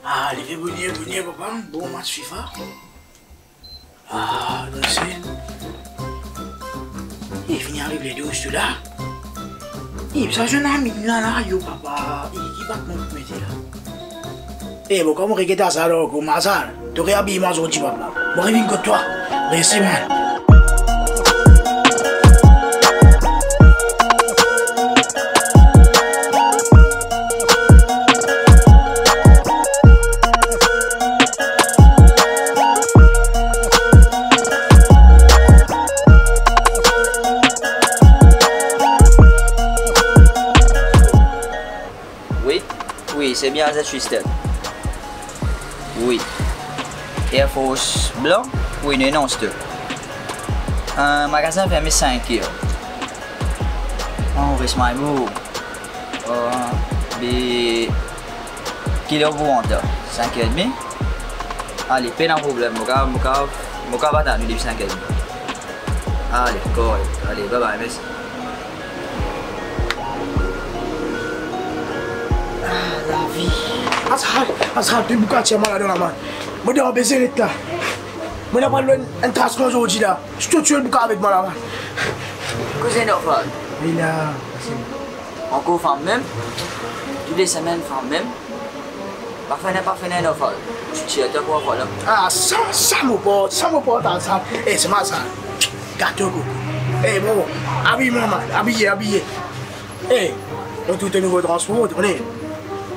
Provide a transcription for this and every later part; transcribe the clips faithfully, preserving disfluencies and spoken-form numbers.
Ah, leve boner, boner, papa, bon match FIFA. Ah, danse. Li fini ariv le douz tou la. Li bizin zwenn ami la, la, yo, papa. Li ki bat mwa pou mete la. Eh, bon, kouma mo reget Azal ankor, mo Azal, to reabiy mwa zordi, papa. Mo revinn kot twa. Mersi, man. Wi, wi, se bien sa, Tristan. Wi. Air Force blan? Wi, nou ena an stok. Euh, magazin ferme sink er. Oh, res may mo. Euh, be, ki ler pou rant la? Sink er edmi? Ale, pena problem, mo kav, mo kav, mo kav atann ou depi sink er edmi. Ale, korek. Ale, bye bye, mersi. Ah, lavi. Azal, Azal, to bouka tir mwa ladan la, man. Mo dan bezin ret la. Mo napa lwenn enn tras mwa zordi la. Si to tir bouka avek mwa la, man. Koze Nofal. Wi la, mersi. Ankor fam mem? Tou le semenn fam mem? Pa fer ena, pa fer ena, Nofal. Ti tir twa, vwala. Ah, sa, sa mo port, sa mo port, Azal. Eh, se mwa sa. Gato koko. Eh, bon, abiy mwa, man, abiye, abiye. Eh, nou tou nouvo transpor, to kone.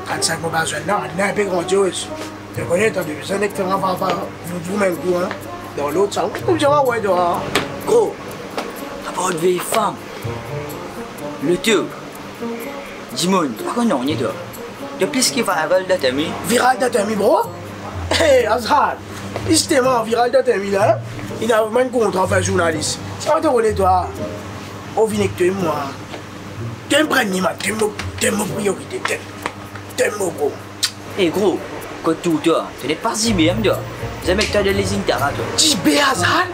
Trant-sink mo pa zwenn la, nou inpe grandioz. To kone, to bizin nek fer anfan, anfan, nou tou mem kou, hein. Dan lot sa, nou bizin, wi, dwa. Gro, apar vey fam, loto, dimoun, to pa konn nanye twa. To plis ki viral dan termi. Viral dan termi, bro? Hey, Azal, zisteman, viral dan termi la, ena vreman enn kontra fer zournalis. Sa to kone twa, mo vinn ek twa, mwa. To premie, man, to mo, to mo priyorite, to, to mo, bro. Eh, gro, kot tou twa, to net pas diber mem twa. Zame twa de lezin tara twa. Diber, Azal?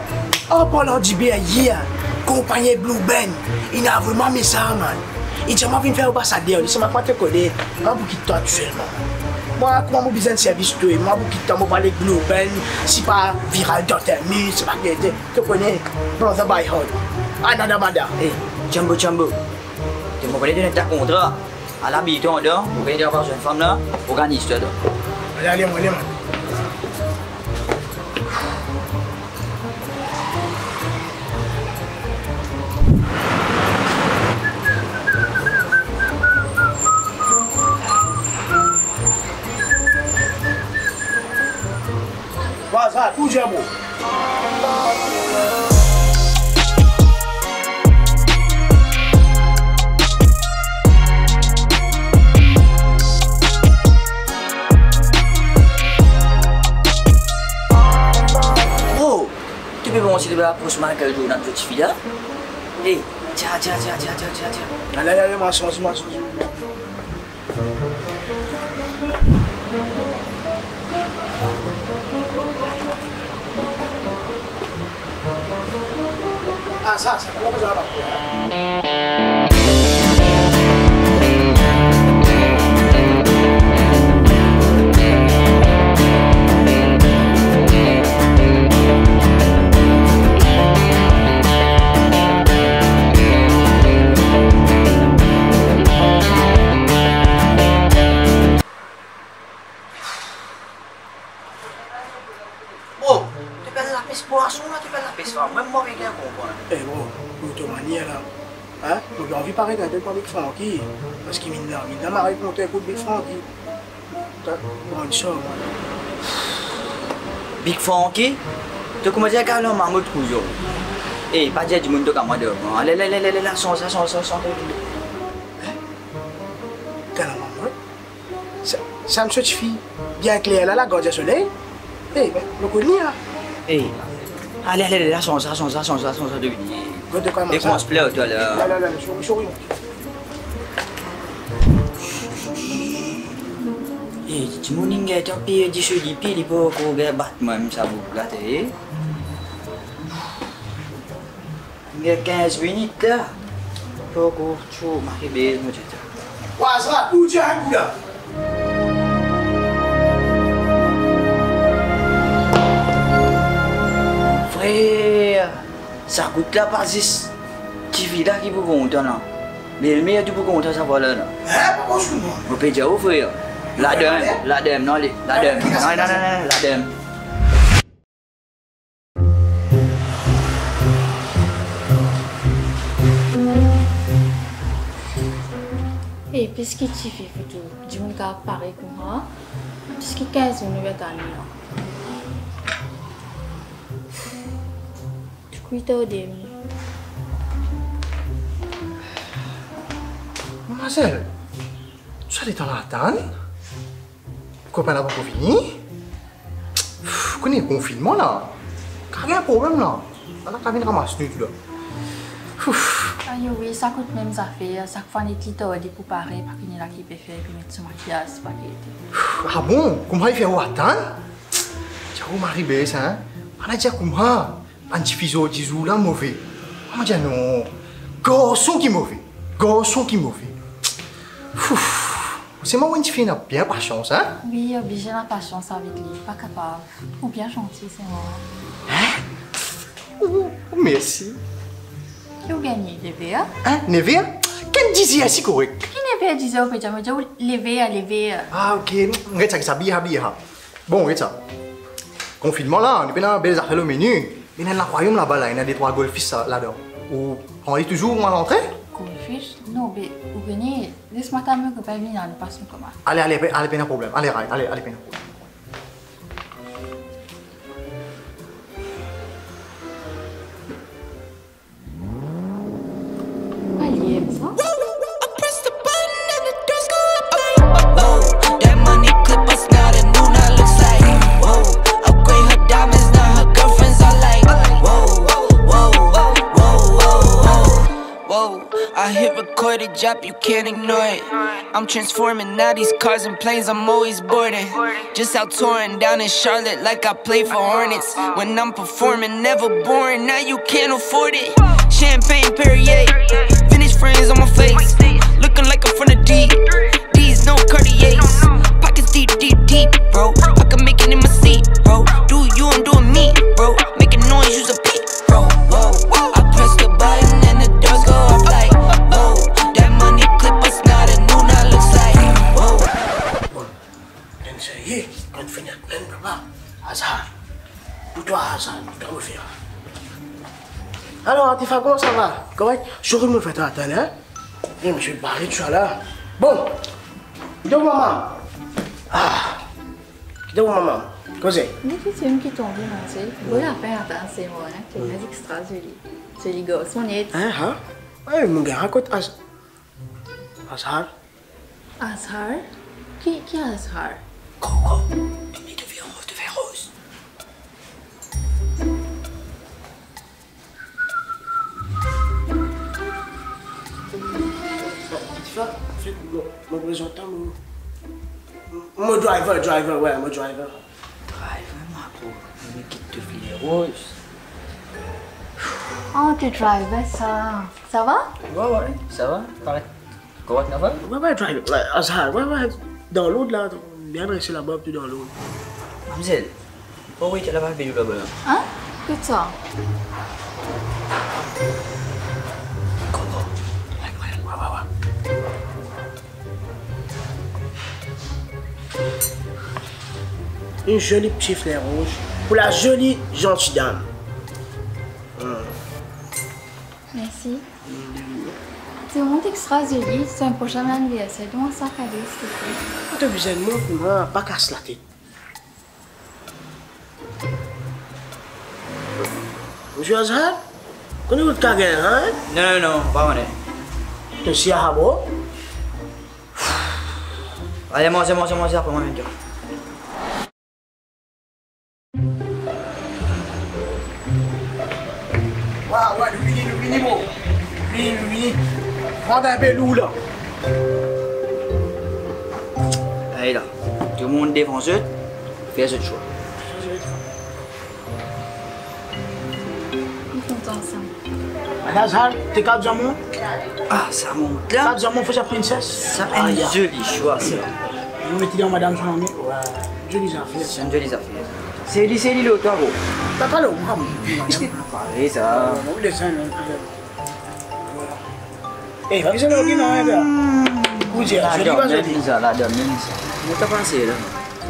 An parlan diber, yer, konpagni Blue Band, ena vreman mesar, man. Li dir mwa vinn fer anbasader, li sima pa to kone, mwa pou kit twa tousel, man. Mwa, kouma mo bizin servis twa, mwa pou kit twa, mo pa le Blue Band, si pa viral dan termi, si pa gete, to kone, brother by heart. Anada mada. Eh, Jumbo, Jumbo. To mo kone to ena kontra. Al abiy twa andan, ou gagn anba zwenn fam la, ou gagn istwar la. Ale, ale, mo ale, man. Wa, sa tou dir, bro. Bro, to pe panse li pe apros Michael Jordan, so tifi la? Ey, tia, tia, tia. Ale, ale, ale, mo sanz, mo sanz. Ah, sa, sa, kouma sa va? Bro, to pe al lapes pwason la, to pe al lapes fam? Mem mwa, mo pa bien konpran. Eh bro, kot to manier la, hein? Mo pe anvi paret inpe kouma Big Franky, parski minn la, minn la mare kont enn kout Big Franky. Ta, bann sa, man. Big Franky, to kouma dir galan mamot kouyon. Eh, pa dir dimoun to kamarad mwa. Ale, ale, ale, ale, ale, sanz, sanz, sanz, sanz. Hein? Galan mamot? Sa, sa misie tifi bien kler la, la, gardien soley. Eh, ben, mo konn li, hein. Eh, ale, ale, ale, la, sanz, sanz, sanz, sanz, sanz, sanz, de vini. Gard kouma e sa. Koumans pler, twa, la. La, la, la, la, sori, sori. Eh, dimoun inn gagn tan peye diso dipi, li pankor gagn bat mwa, mem sa boug la, te, eh. Inn gagn kinz minit, la. Koko, tchou, mari bez, mo dir twa. Wa, sa, ou dir enn kou la. Frer, sa kout la pa zis tifi la ki pou kontan la. Belmer tou pou kontan sa vwala la. Hein, pa koz koumsa. Mo pe dir ou, frer. Ladem, ladem, non, ale, ladem. Non, non, non, non, ladem. E plis ki tifi foutou, dimoun kapav parey koumsa, plis ki kinz zour nou pe tann li la. Tou kwi tardem. Madmazel, sa letan la atann? Kopin la pankor vini? Kone konfinnman la, kapav gagn problem la. Ala kapav vinn ramas nou tou la. Ayo wi, sa kout mem zafer, sak fwa net li tarde pou pare, pa kone la ki pe fer, epi met so makiyaz, pa gete. Ah bon? Kouma li fer ou atann? Dir ou mari bez, hein? Ala dir kouma, bann tifi zordi zour la move. Mo dir non, garson ki move, garson ki move. Ouf. Selman enn tifi ena bien pasians, hein? Wi, oblize ena pasians avek li, pa kapav. Ou bien zanti, selman. Hein? Oh, mersi. Ki ou gagne, neve a? Hein, neve a? Ki neve a si korek? Ki neve a, diz er ou pe dir, mo dir ou leve a, leve a. Ah, ok. Get sa, get sa, biha, biha. Bon, get sa. Konfinnman la, nou pena bel zafer lor meni. Ena enn larwayom laba la, ena de trwa goldfish sa, ladan. Ou pran li touzour, ou al antre? Goldfish? Non, be, ou kone, les mwa tann mo kopin vini, nou pas nou komann. Ale, ale, pe-, ale, pena problem. Ale, Ray, ale, ale, pena problem. Whoa, that money clip us now, the new now looks like. Whoa, upgrade her diamonds, now her girlfriends are like, whoa, whoa, whoa. Whoa, I hit record, it drop, you can't ignore it. I'm transforming now these cars and planes, I'm always boarding. Just out touring down in Charlotte like I play for Hornets. When I'm performing, never boring, now you can't afford it. Champagne Perrier, vintage frames on my face. Looking like I'm from the deep. D's, no Cartiers. Pockets deep, deep, deep, bro. I can make it in my sleep, bro. Do you, I'm doing me, bro. Making noise, use a peep, bro. Whoa, I press the button and the doors go off like, whoa. That money clip us now, the new now looks like, whoa. Bon, enn serye, kan fini mem laba, Azar. Pou twa, Azar, kouma ou fer? Alor, Atifa, kouma sa va? Korek? Sorry mo fer twa atann, hein? Eh, misieur bare tousala. Bon, kite ou mama. Ah, kite ou mama. Koze. Li ki ti enn ki tonbe, manze. Bon, lapin, atann, se mwa, hein. Ti enn extra zoli. Zoli garson net. Hein, hein? Ey, mo gagn rakont Az-, Azar. Azar? Ki, ki Azar? Koko, donn li de vin roz, de vin roz. Ti fer, ti fer, mo, mo prezant twa, mo, mo driver, driver, wi, mo driver. Driver, mwa pou, mo kit to vin roz. Ah, to driver sa. Sa va? Wi, wi, sa va. Parey. Korek, nava? Wi, wi, driver. Wi, Azar, wi, wi. Dan lord la, bien drese laba, tou dan lord. Mamzel, oh wi, to laba, bel laba la. Hein? Kot sa? Koko. Wi, wi, wi, wi, wi. Enn zoli ti fler roz pou la zoli zanti dam. Hmm. Mersi. Se vremem extra zoli, se enn prosin aniverser, donn mwa sa kado, silteple. Pa to bizin demann pou mwa, pa kas latet. Misieur Azar, kone ou kapav gagn, hein? Non, non, non, pa kone. To sir sa, bro? Ale, manze, manze, manze, apre mwa, mem. Wa, wa, nou vini, nou vini, bro. Vini, nou vini. Pran enn pe lour la. Ale la. Dimoun devan zot, fer zot swa. Li kontan sa. Azar, to kapav dir mwa, Ah, sa mont la. Sa zame mo fer sa, princess. Sa enn zoli swa, sa. Nou met li dan madam so lame. Wey, zoli zafer. Se enn zoli zafer. Se li, se li lot la, bro. Papa lo, mwa. Pare sa. Mo desann, non, papa. Eh, pa bizin lor ki non, hein, sa. Ou dir, zoli pa zoli? Ladan mem sa, ladan mem sa. Mo ta panse la.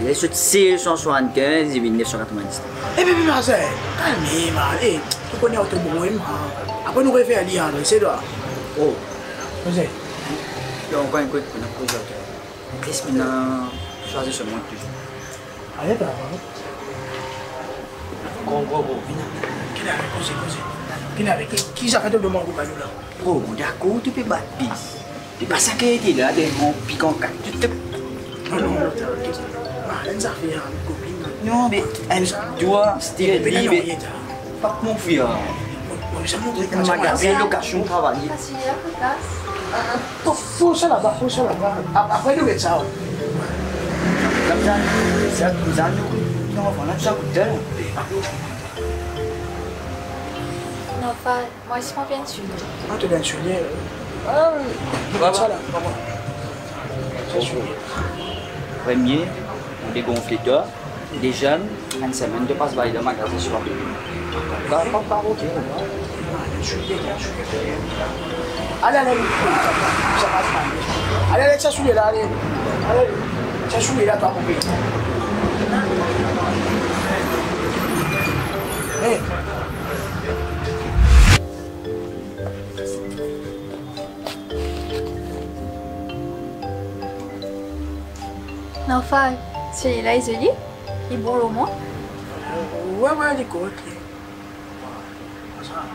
Li sot sez san swasannkinz, li vinn nef san katrovin-dis. Eh, bebe, ma sè, kalme, ma. Eh, to kone oto bon, hein, ma. Apre nou refer li, hein, se dwa. Oh. Koze. Donk, ankor enn kout, nou koz oto. Les mwa swazir so mont touzour. Ale, travay. Gran, gran, gran. Vinn, vinn, vinn. Ki ena, koze, koze. Ki ena, ki, ki zafer to demann pou bal la? Oh, mo dakor, to pe bat pis. Li pa sa ki ete la, de mon pikan kat, tou, tou. Non, non, non, t'inquiète. Ah, enn zafer, hein, kopinn, hein. Non, me enn dwa, still, li, me pa konfia. Enn magazin, lokasion, travay. Pou, pou sa laba, pou sa laba. A-, apre nou met sa, wi. Koumsa, sa, koumsa, nou, non, voilà, sa kout la. Non, pa, mwa osi, mo pe enn soulie. Ah, to pe enn soulie, euh. Ah, wi. Sa la. Sa soulie. Premie, nou degonfle to. Deziem, enn semenn, to pas bay dan magazin swa. Pa, pa, pa, ok. Ah, enn soulie, enn soulie. Ale, ale, ale. Sa pas pa. Ale, ale, sa soulie la, ale. Ale, sa soulie la, twa, mo pe. Hey. Non, Fab, sela li zoli, li bon lor mwa. Wi, wi, li korek, li. Sa,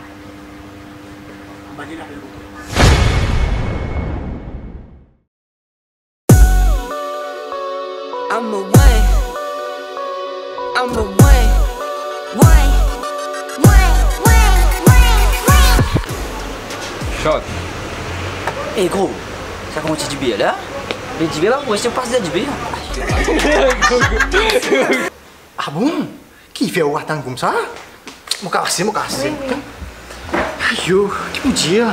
anba li lape lor. I'm a one. I'm a one. One. One. One. One. One. Shot. Eh, gro, sa kouma ti dibe la? Le dibe pa pou reste, pas le dibe. Ah bon? Ki fer ou atann koumsa? Mo kase, mo kase. Wi, wi. Ayo, ki pou dir?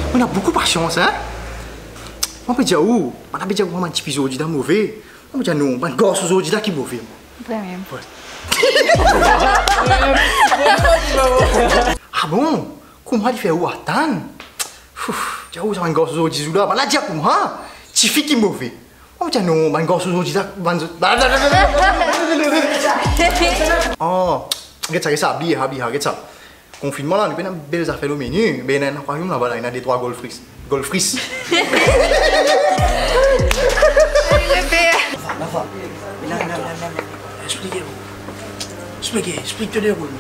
Mo ena boukou pasians, hein? Mo pe dir ou, mo pe dir ou, bann tifi zordi la move. Mo pe dir non, bann garson zordi la ki move. Vremem. Wi. Ah bon? Kouma li fer ou atann? Ouf, dir ou sa bann garson zordi zour la, bann la dir kouma tifi ki move. Mo dir non, bann garson zordi la, bann zo-, oh, get sa, get sa, bliye, bliye, get sa. Konfinnman la, nou pena bel zafer lor meni, be ena, ena kwa, laba la, ena de trwa goldfish. Goldfish. Laba, laba, laba, laba. Explike, explike, explike to deroulman.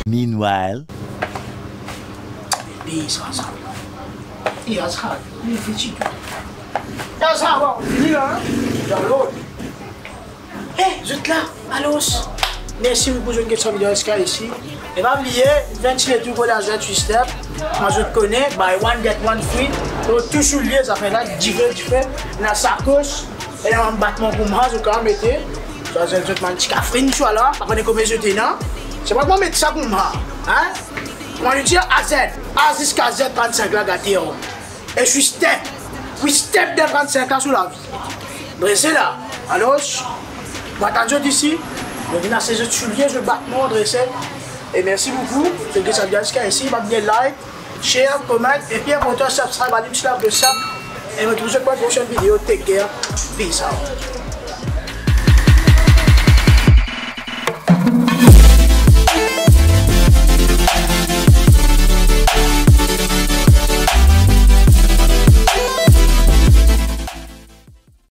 Meanwhile. Pey sa, sa. Pey sa, li fini. Sa, sa, bon, fini la, hein? Download. Eh, zot la, alor, mersi boukou zot get sa video ziska isi. E pa bliye, vinn ti letour kot Azed Sweet Step. Mwa zot kone, buy one, get one free. Donk, tou soulie, zafer la, dife, dife. Ena sakos, ena bann batman kouma, zot kapav mete. Sa, zot, zot bann ti kafrinn, swa la, pa kone konbien zot ena. Se pa mwa met sa kouma, hein? Mwa, nou dir Azed, A ziska Z, trant-sink la gate, oh. E Sweet Step, Sweet Step dan trant-sink la sou lavi. Drese la. Alor, mo atann zot isi. Mo vinn aste zot soulie, zot batman, drese. E mersi boukou. Zot get sa video ziska isi, pa bliye like, share, comment, e pi inportan, subscribe, alim ti la pou sa. E mo retrouv zot pou enn prosenn video. Take care. Peace out.